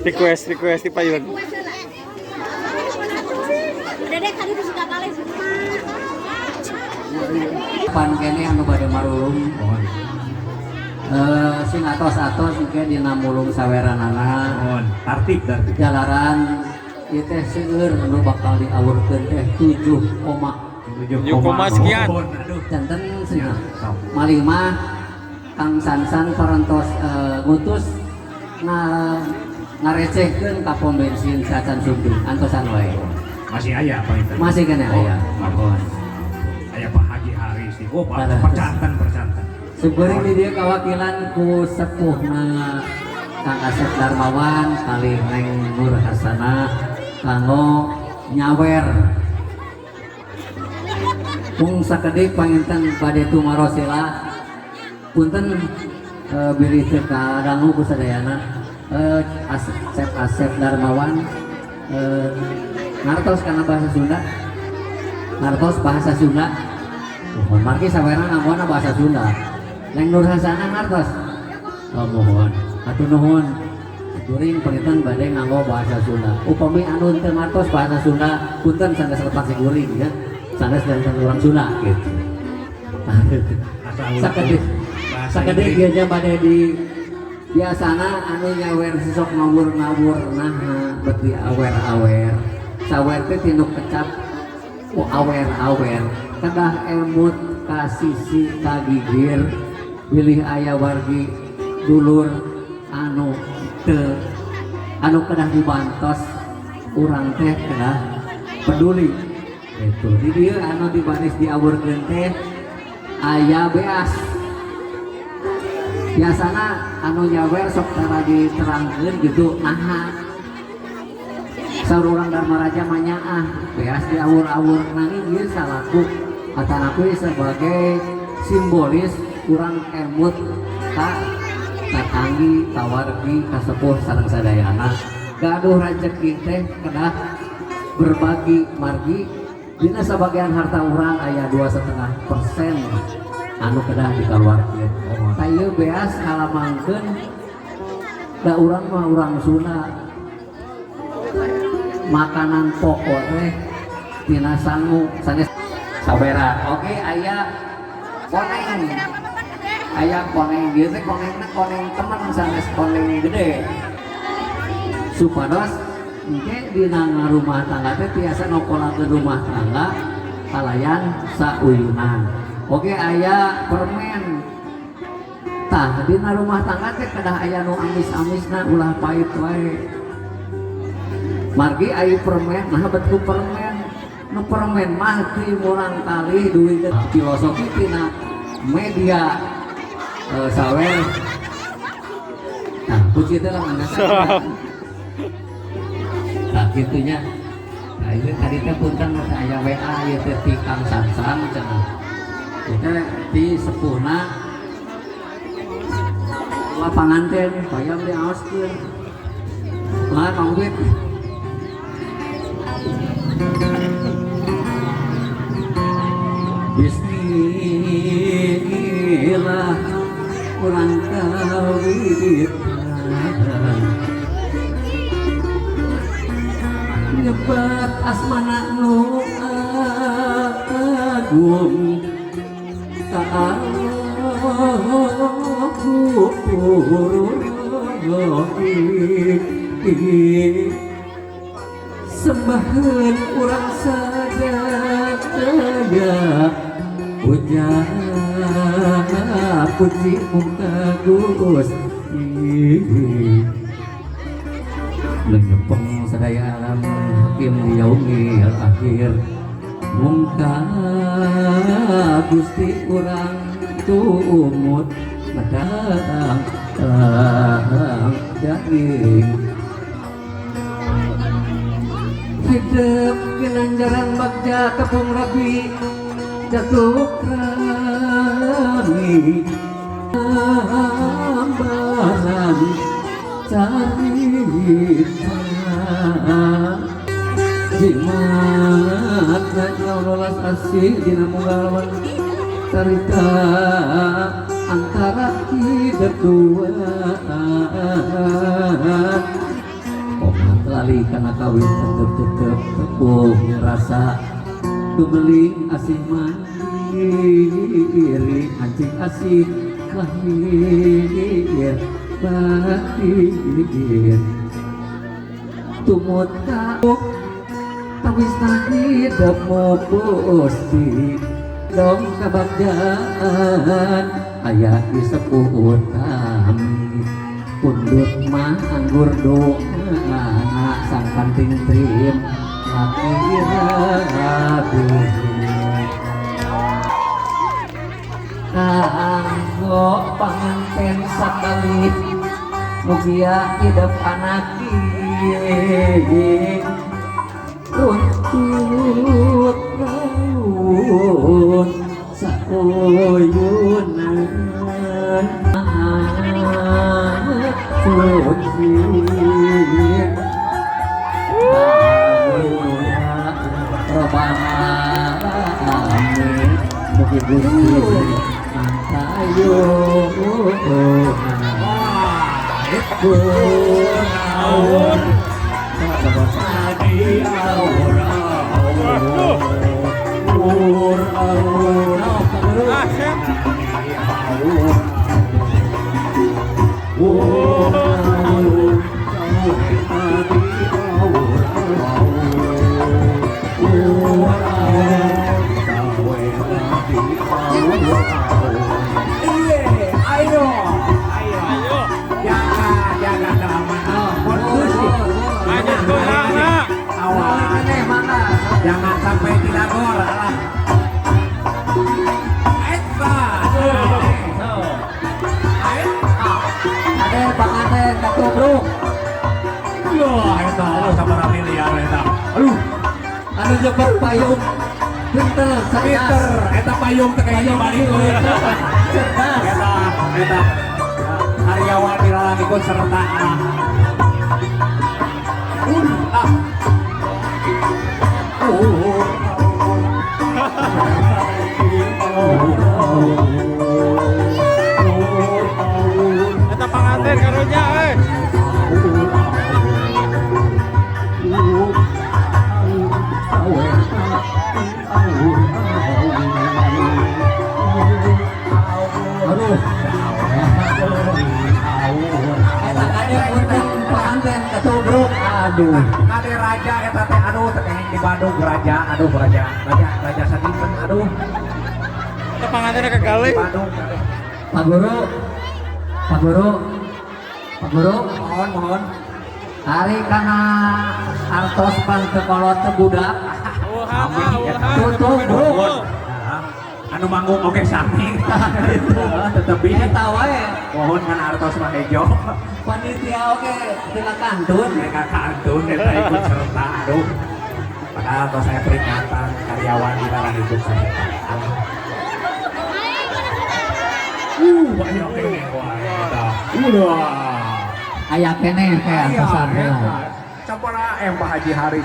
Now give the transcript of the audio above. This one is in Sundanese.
Request request di payun. Dedek tadi itu sudah kali semua. Pan kene anu bade marulung. Sing atos-atos engke dina mulung saweranana. Mohon tartib tartib. Jalaran ieu teh seueur anu bakal diawurkeun teh 7 koma. 7 koma sekian. Aduh. Janten cenah. Malih mah Kang Sansan parantos ngutus ngarecehkeun ka pom bensin sacan sumping antosan wae. Masih aya apa itu? Masih keneh aya. Oh, aya Pak Haji Haris nih. Oh, Pak Alah. Percanten percanten. Syukuring di dieu kawakilan ku sepuhna Kang Asep Darmawan kalih Neng Nur Hasanah kanggo nyawer. Mung sakedik panginten bade tumaros heula. Punten bilih teu kadangu ku sadayana. Asep Asep Darmawan ngartos kana bahasa Sunda. Ngartos bahasa Sunda. Mohon margi sawerna nganggona bahasa Sunda. Neng Nur Hasanah ngartos. Oh, mohon. Hatur nuhun. Kuring panginten bade nganggo bahasa Sunda. Upami anu teu ngartos bahasa Sunda, punten sanes lepat si kuring ya. Sanes dari urang Sunda gitu. Asal Sakedik bahasa sakedik Inggris. ieu nya bade di biasana anu nyawer sosok ngawur-ngawur, nah bet di awer-awer. Sawer teh tinu kecap ku awer-awer. Kedah emut ka sisi ka gigir bilih aya wargi dulur anu teu anu kedah dibantos, urang teh kedah peduli gitu. Di dieu anu dibaris diawurkeun teh aya beas. Biasana anu nyawer sok tara diterangkeun gitu, naha saur urang Darmaraja mah nyaah beas diawur-awur, nanging ieu salaku atanapi sebagai simbolis urang emut ka tatanggi, kawargi, kasepuh sareng sadayana. Gaduh rejeki teh kedah berbagi, margi dina sabagian harta urang aya 2,5% anu kedah dikaluarkeun. Tah ieu beas ngalamangkeun da urang mah urang Sunda, makanan pokok teh tina sangu sanes saweran. Oke, aya koneng, aya koneng ieu teh konengna koneng temen sanes koneng gede, supados engke dina rumah tangga teh tiasa nokolakeun rumah tangga kalayan sauyunan. Oke, aya permen. Tah dina rumah tangga teh kedah aya nu amis-amisna, ulah pahit wae. Margi aya permen, nah betul permen nu permen mah ti murang kali duit filosofi tina media sawer. Nah, puji teh lah. Nah, gitunya. Nah, ini tadi teh punten aya WA ieu teh ti Kang Samsam cenah. Ieu teh ti sepuhna dua panganten hoyong diaoskeun. Mah Kang Wit. Bismillah urang kawitan nyebat asmana nu agung ka Allahu. Sembahan urang sadaya, puja puji muka Gusti nyepeng sadaya alam hakim yaumil akhir, mungka Gusti urang tumut medang jaring hidup ginanjaran bagja tepung rabi jatuh kami ambaran carita jimat rolas asih dina munggawan carita antara hidup dua. Sakali kana kawin tetep-tetep tepuh rasa kebeling asih mandiri anjing asih lahir batin tumut ka tawis hidep Gusti dong kabagjaan aya di sepuh utami pundut mah anggur doa sang panting trim laki ragu kanggo panganten sakali mugia hidep anaki runtut raun sauyunan suci Robana amin mugi Gusti mantayo awur awur awur awur Ayo, ayo, jaga keamanan. Jangan sampai tidak gor lah. Eta. Ade panganten katubruk. Wah, eta sabaraha miliar eta. Aduh, Anu jebak payung pinter cerdas. Pinter, eta payung teh kayaknya balik. Cerdas. Eta, eta karyawan dilarang ikut serta. Ah. Eta panganten karunya euy. Aduh. Eta kade punten panganten katubruk. Aduh. Kade raja eta teh aduh teh di Bandung raja, aduh raja, raja raja sadinten aduh. Eta pangantenna kegalih. Di Bandung. Pak Guru. Pak Guru. Pak Guru, Mohon mohon. Ari kana artos pan teu kolot teu budak. Tutup, bro. Anu manggung oge sami. Tetep Eta wae. Mohon kan artos mah hejo. Panitia oge tina kantun. Mereka kantun eta ikut serta aduh. Padahal kalau saya peringatan karyawan dilarang ikut serta. Banyak kene wae eta. Udah. Aya keneh teh antosan heula. Campur Pak Haji Haris.